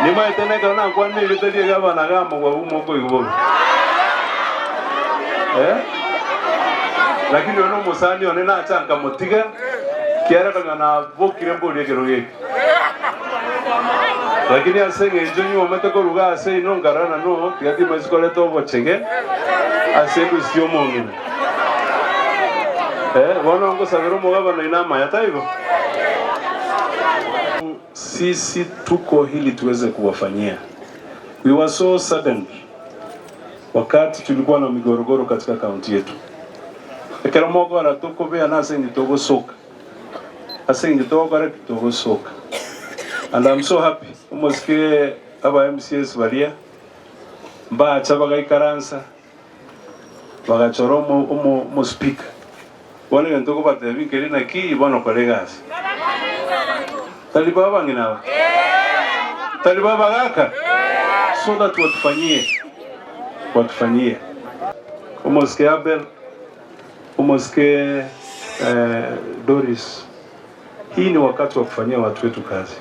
Nimaete nekero nakwanire tari egavana iga amagwa buna okoigwa bobe. Eh? Lakini oyo nomosani one nacha nkamotiga, kiagera konya nabokire mborie ekerogo eke. Lakini ase eng'encho nyuomete korwa iga ase inwe nkarora no tiga timaisi koreta obochege ase enusu y'omong'ina. Eh, bono ngosabera omogabana oino amaya, taibo? Sisi tuko hili tuweze kuwafanyia. We were so saddened wakati tulikuwa na migorogoro katika kaunti yetu. Ekero mogora tokobea nase eng'encho togosoka. Ase eng'encho togokora ki? Togosoka. And I'm so happy omosike aba MCAs baria mbacha bagaikaransa bagachora omo omo omo speaker. Bono egento okobatebia nkeri naki bono kora egasi. Tari bo abang'ina aba? Tari bo abagaka? So that watufanyie watufanyie. Omosike Abel, omosike Doris, hii ni wakati wa kufanyia watu wetu kazi.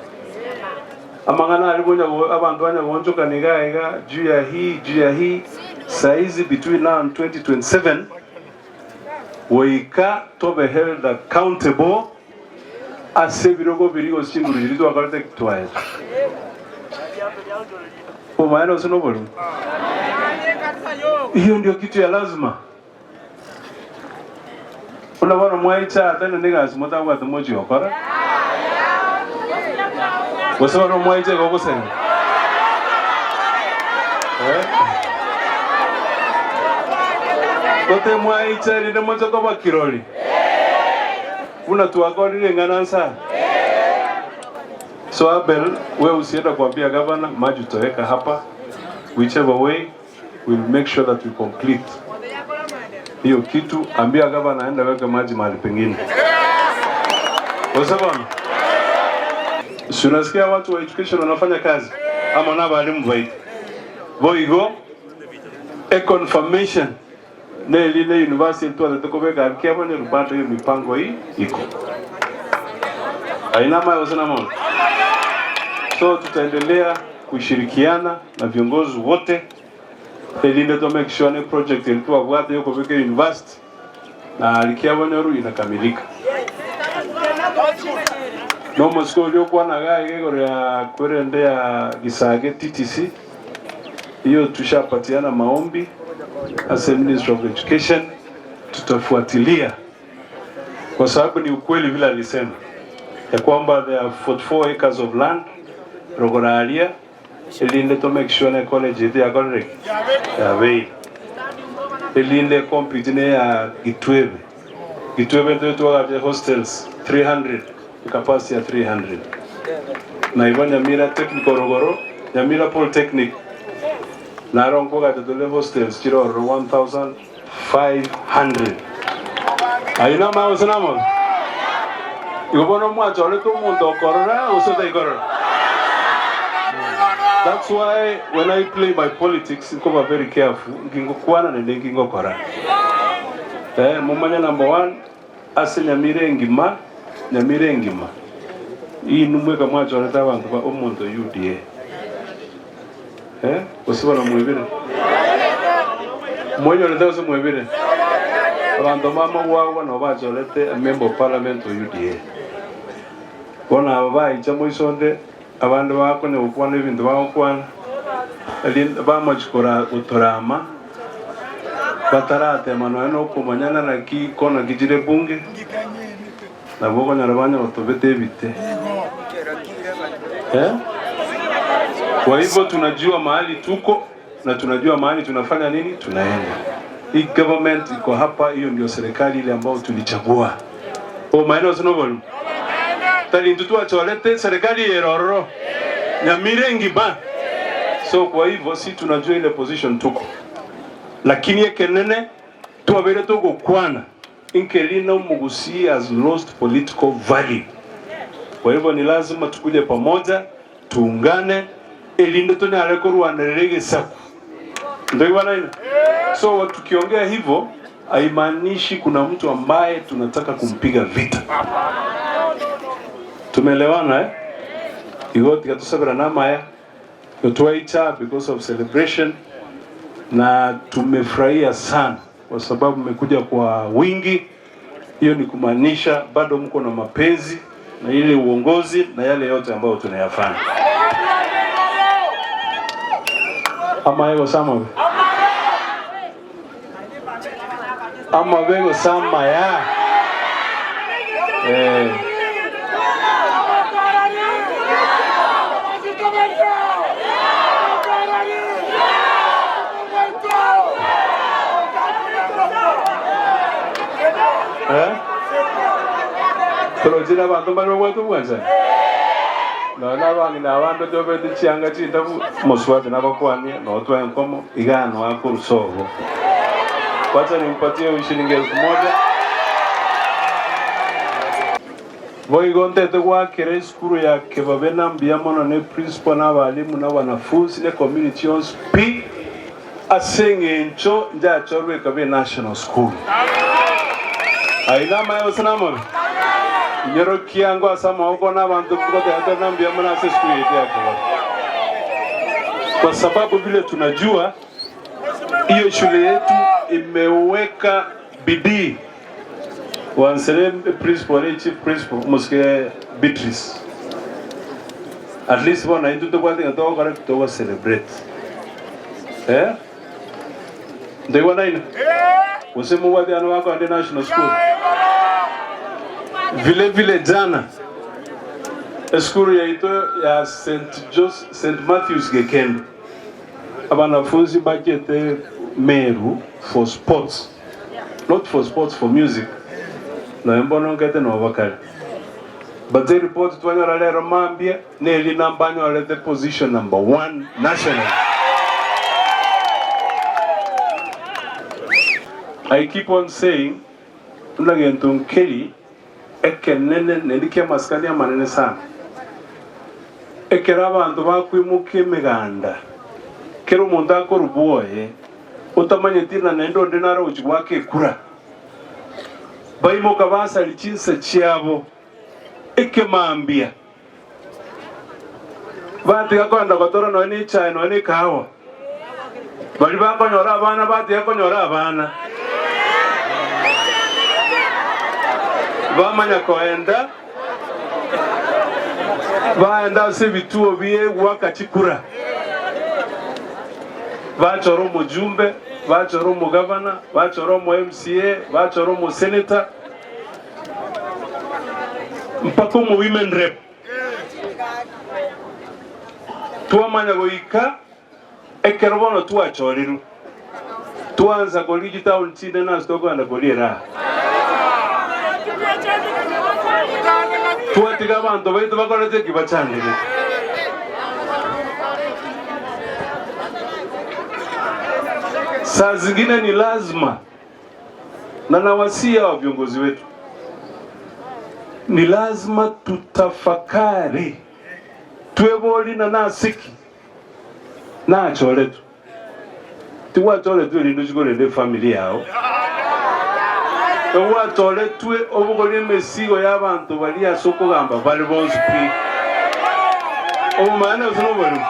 Amang'ana aria bonya abanto banya goonchokana iga iga juu ya hii juu ya hii saizi between now and 2027 goika tobe held accountable ase ebirogo biria gose chinguru chiria twakorete ki? Twaetwe. Obomaene gose noborimo? Hiyo ndio kitu ya lazima. Buna bono mwaichate na negasi motabwate mochie gokora, gose bono mwaicha igo ogosenga? Eh? Gote mwaicha erinde moche koba kirori buna twakorire ing'ana nsa? So Abel, we usienda kuambia gavana maji utaweka hapa, whichever way we'll make sure that we complete hiyo kitu. Ambia gavana aende weke maji mahali pengine. Gose bono? Si unasikia watu wa education wanafanya kazi ama na abalimu baito boigo e confirmation neri ne university ntwatete kobeka kiabonye bado hiyo mipango hii iko aina mayo gose namono. So tutaendelea kushirikiana na viongozi wote erinde to make sure ne project eri twabwate yokobeka university na aria kiabonyoru inakamilika. Nomosike oria okwana iga iga igoro ya kwerende ya Gisage TTC, hiyo tushapatiana maombi ase Ministry of Education, tutafuatilia kwa sababu ni ukweli vile alisema ya kwamba there are 44 acres of land rogoro aria erinde to make sure ne college ete yakorire ki? Yabeire. Erinde compete ne ya Gitwebe. Gitwebe ntoe twagache hostels 300 capacity ya 300 na igo Nyamira Technical rogoro Nyamira Polytechnic naro nkogacha tore hostels chire ororo 1500. Ayio namaya gose namabe? Igo bono mwachorete omonto okorora gose otaikorora? That's why when I play my politics nkoba very careful nki ngokwana naende nki ngokora. Eh, momanye number one ase Nyamira engima, Nyamira engima, inwe mweka mwachorete abanto ba omonto UDA. Eh, gose bono mwebire? Mwenyorete gose mwebire? Abanto ba Magwagwa nabo bachorete a member of parliament o UDA. Bono aba baicha moisonde abande bakonya gokwana ebinto bagokwana, erinde bamochia kora gotorama, bataratema nonya na okomanyana naki kona ki chire bunge, nabo okonyora banya gotobeta ebite. Eh? Kwa hivyo tunajua mahali tuko na tunajua mahali tunafanya nini, tunaenda. Hii government iko hapa, hiyo ndio serikali ile ambayo tulichagua. Omaene gose noborimo? Tari intwe twachorete serikali eye ere ororo Nyamira engima. So kwa hivyo si tunajua ile position tuko, lakini ekenene twabeire togokwana Inkeri na omogusii has lost political value. Kwa hivyo ni lazima tukuje pamoja, tuungane erinde tonyare korwanerera egesaku. Ntoigwanaine? So tukiongea hivyo haimaanishi kuna mtu ambaye tunataka kumpiga vita. Tumeelewana eh? Igo tiga tosaberane amaya. Twaicha because of celebration, na tumefurahia sana kwa sababu mmekuja kwa wingi. Hiyo ni kumaanisha bado mko na mapenzi na ile uongozi na yale yote ambayo tunayafanya. Ama yego sama ama bego sama ya Tulojira bantu bari bagwete obwanchani nonye abang'ina abandu tobete chianga chindabu moswati nabakwanie notwae nkomo igano akorusobo. Wacha nimpatie shilingi 1000. Boigo ntete gwakera esukuru ya Kebabe na mbuya mono ne principal na abalimu na wanafunzi ne community yonsi pi ase eng'encho njachorwe ekabe national school. Aina amaye gose namabe nyorokiango ase amaboko na abanto togoteba na mbuya mono ase esukuru yetu ya Kebabe, kwa sababu vile tunajua hiyo shule yetu imeweka bidii. Wansere principal ni chief principal musike Beatrice, at least bona intu tobwate togokora togo celebrate ndoigwa naina gose mobwate ano bakoenda national school. Vile vile jana eskuru yaito ya St Matthews Gekendo, abanafunzi bajete Meru for sports, not for sports, for music, na mbono ngete no bakali but the report twanyora lero mambia neli namba nyorete position number 1 national. I keep on saying ndagento nkeri ekenene nendike maskani amanene sana ekera abantu bakwimuka emiganda kera omonto akora obwoye otamanyeti na naende onde nare ogochi gwaka ekura baimoka basari chinsa chiabo ekemambia batiga kwenda gotora noe na echae noe na ekahawa bari bakonyora abana batiga konyora abana bamanya koenda baenda ase ebituo bie gwaka chikura bachora omojumbe bachora omogavana bachora omo MCA bachora omo senator mpaka omo women rep twamanya goika ekero bono twachorirwe twanza kori chitown chinde nase tokoenda koriera twatiga abanto baitu bakorete eki bachandire. Saa zingine ni lazima, na nawasia wa viongozi wetu, ni lazima tutafakari tweboli na nasiki nacholetu tiwacholetwe lindu chikorende family yao ewatoletwe obukori emesigo ya abantu bari ase okogamba bari bonsi pi obumana ase noborimu.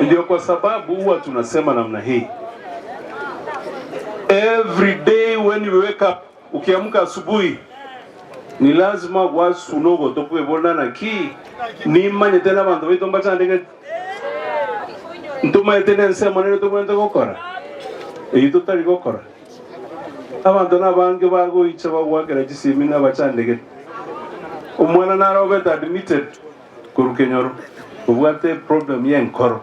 Ndio kwa sababu huwa tunasema namna hii every day when you wake up, ukiamka asubuhi ni lazima wasunogo tokwebona na ki nimanye tena abantu baitu mbachandike ntumaye tena ensemo nere tobwenerete gokora eyi totari gokora abanto nabange bagoicha bagwakera chisimi nabachandike omwana narobete admitted korwa kenyoro obwate problem ya enkoro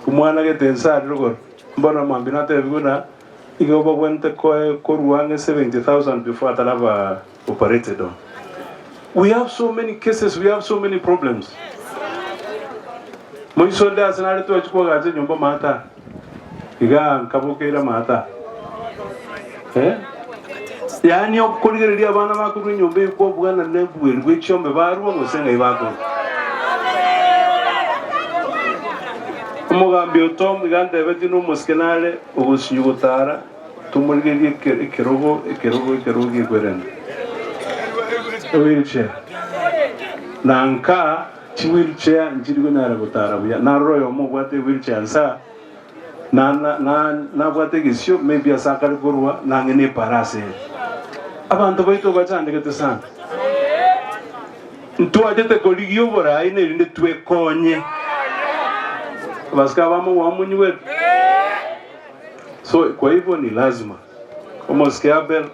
omwana gete ensari rogoro mbona mwambi natebi buna igo babwente korwa ang'e 70,000 before ataraba operated on. We have so many cases, we have so many problems. Moisonde ase nare twachikwa gache nyomba mata iga nkabokeira mata yaani okorigereria abana bakorwa enyomba ekobwana nebweri bwa echiombe barwa gose ng'ai bakorwa omogambi oto iga ntebeti na omosike nare ogosinyu gotara tumorigererie ekerogo ekerogo ekerogo gekwerenda. Ewheelchair. Na nka chiwheelchair nchiri konyara gotara buya. Narora oyomo obwate ewheelchair nsa na na na nabwate egesio maybe ase akare korwa nang'e na epara ase ere. Abanto baito bachandegete sana. Ntwachete korigia oborai na erinde twekonye. Abasike abamo mwamonywete. So kwa hivyo ni lazima. Omosike Abel.